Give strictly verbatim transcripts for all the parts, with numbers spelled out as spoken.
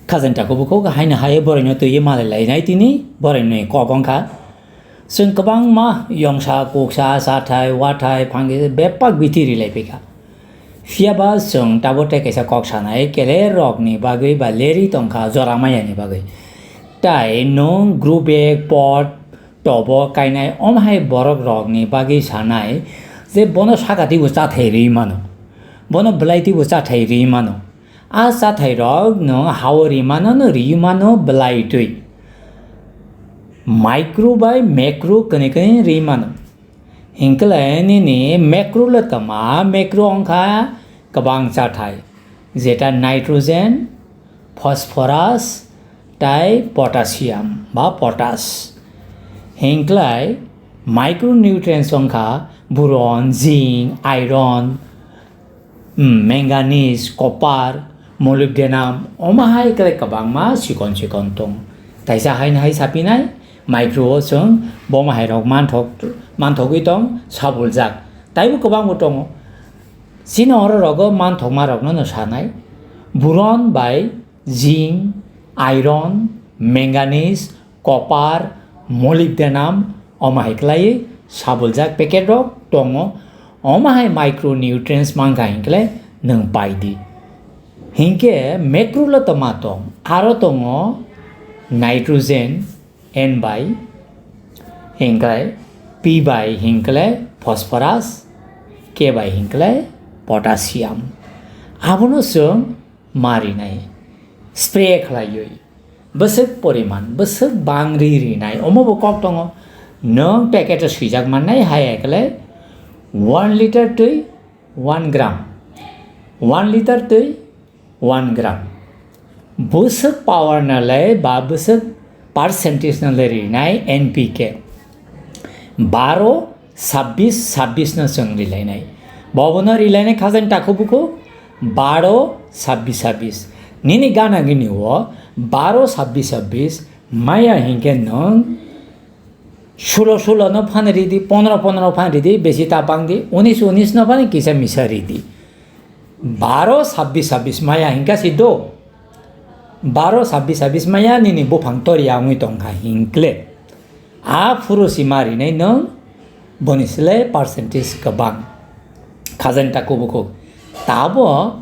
Khajani takhuk bukhuk haino hai borokno twiwi malai lainai tini borokni kok wngkha. Chwng kwbangma yongsa, kuksa, chathai, wathai, phangwi bepak biti ri lai phaikha. Phiya ba chwng tabuk tei kaisa kok sanai, keler rokni bagwi ba lerwi tongkha jora mayani bagwi. Tai nwng grow bag, pot, tobo kainai, omo hai borok rokni bagwi sanai je bono sakati bo chathai rwi mano, bono belai twi bo chathai rwi mano. A chathai rok nwng hao rwi mano, no rwi mano belai twi. Micro bai macro kwnwi kwnwi rwi mano. Hinkhe nini macro le tama, macro wngkha kwbang chathai, jeta nitrogen, phosphorus, tai potassium ba potash. Hinklai micronutrients wngkha boron, zinc, iron, hmm, manganese, copper, molybdenum, omo hai khe kwbangma chikon chikon tong. Taisa haino hai sapinai, micro o chwng bomo hai rok manthok, manthogwi tong, sabuljak. Taibo kwbangbo tongo. Chini oro rogo manthokma rokno no sanai. Boron bai zinc, iron, manganese, copper, molybdenum, omo hai khlaiwi sabuljak packet rok tongo. Omo hai micronutrients mankha hinkhe nwng pai di. Hinkhe macro le toma tong, aro tongo nitrogen, N bai, hinkhe P bai hinkhe phosphorus, K bai hinkhe potassium. Abono chwng ma rinai, spray khlaiwi, bwswk poriman, bwswk bangri rinai, omo bo kok tongo. Nwng packet o swijak mannai, hai ekle one liter twi one gram, one liter twi one gram. Bwswk power no le ba bwswk percentage no le rinai N P K. Baro, sabbish, sabbish no chwng rilainai. Bobono rilainai khajani takhuk bukhuk baro, sabbish, sabbish. Nini gana gini o baro, sabbish, sabbish maya hinkhe nwng sulo, sulo no phan ridi, pondro, pondro phan ridi, besi ta bang di, unis, unis no phan kisa misa ridi. Baro, sabbish, sabbish maya hinkha si do. Baro, sabbish, sabbish maya nini buphang tori ya wngwi tongkha hinkle. A phuru si ma rinai nwng boni sle percentage kwbang. Khajani takhuk bukhuk. Tabo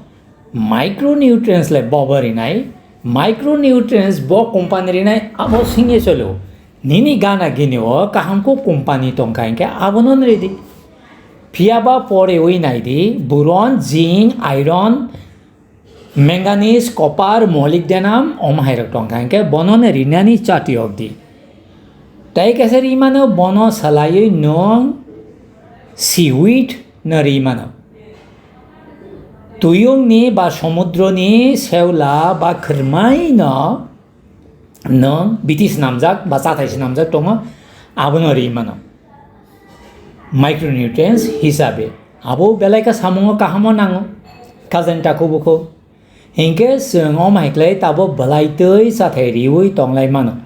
micronutrients le bobo rinai, micronutrients bo company rinai abo singye cholo. Nini gana gini o kaham khe company tongkha hinkhe abono ridi. Phiya ba pore ui nai di, boron, zinc, iron, manganese, copper, molybdenum, omo hai rok tongkha hinkhe bono no rinani chati ok di. Tai kaisa rimano bono salaiwi nwng seaweed no rimano. Tuyungni ba somudroni sewla ba khwrmaino nwng biti swnamjak ba chathai swnamjak tongo, abono ri mano. Micronutrients hisabe abo belai khe samungo kahamo nango, khajani takhuk bukhuk. Hinkhe chwng omo hai khlai tabuk belai twi chathai riwi tonglai mano.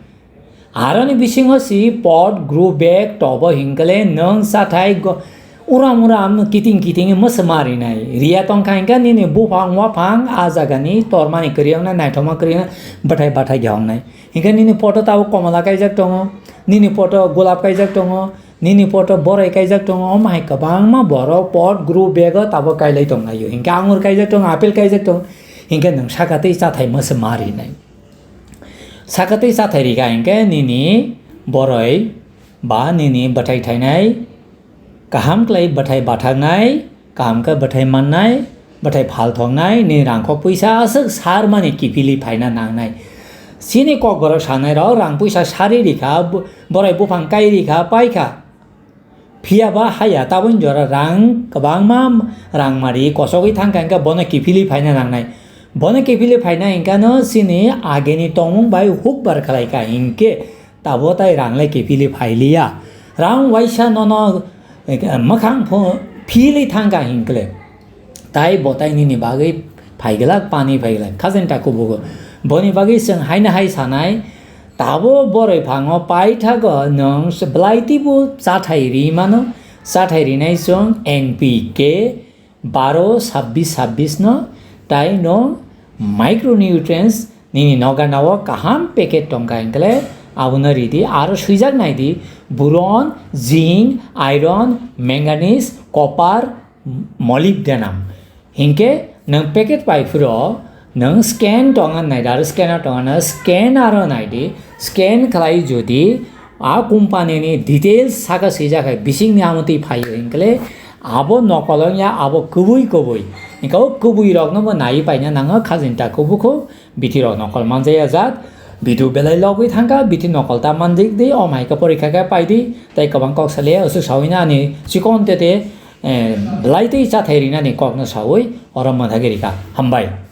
Aroni bisingo si pot, grow bag, tobo hinkhe le nwng chathai go-, uram uram kiting kiting mwsa ma rinai. Riya tongkha hinkhe nini buphang waphang a jagani tormani kwrwi wngnai, naithokma kwrwi wngnai, bwthai bathai khe wngnai. Hinkhe nini poto tabuk komola kaijak tongo, nini poto golap kaijak tongo, nini poto borai kaijak tongo, omo hai kwbangma borok pot, grow bag o tabuk kailai tonglaio. Hinkhe angur kaijak tongo, apple kaijak tongo, hinkhe nwng saka tei chathai mwsa ma rinai. Saka tei chathai rikha hinkhe nini boroi ba nini bwthai thainai kaham khlai bwthai bathaknai, kaham khe bwthai mannai, bwthai phalthoknai, nini rangkhok puisa aswk sarmani kiphilwi phaina nangnai. Chini kokborok sanairok rang puisa sari rikha, bo-, borai buphang kai rikha, paikha. Phiya ba haya taboni jora rang kwbangma rang mari kosogwi thangkha hinkhe bono kiphilwi phaina nangnai. Bono kiphilwi phaina hinkhano chini ageni tongmung bai hukbar khlaikha hinkhe tabo tai rang le kiphilwi phailiya. Rang waisa nono, eh, mwkhang pho philwi thangkha hinkle. Tai bo tai nini bagwi phaiglak, pani phaiglak, khajani takhuk bukhuk. Boni bagwi chwng haino hai sanai, tabo boroi phango paithago nwng belai twibo chathai ri mano, chathai rinai chwng N P K baro sabbish sabbish no, tai no micronutrients Nini noganao kaham packet tongkha hinkhe abono ridi, aro swijak naidi boron, zinc, iron, manganese, copper, molybdenum. Hinkhe nwng packet pai phuru nwng scan tongna naidi, aro scanner tongna, scanner o naidi, scan khlai jodi a company ni details saka swijak hai bisingni amotwi phaio hinkhe abo nokol wngya, abo kubui kubui. Hinkhe o kubui rokno bo naiwi paina nango, khajinta kubukhu bithi rok nokol manjaya jat. Bidu belai logwi thangkha, bithi nokol ta manjik di, om hai khe porikha khe pai di, tei kwbang kok salia, usuk sawina ani chikon tete, eh, belai tei chathai rinani kokno sawi oro manthagwi rikha. Hambai.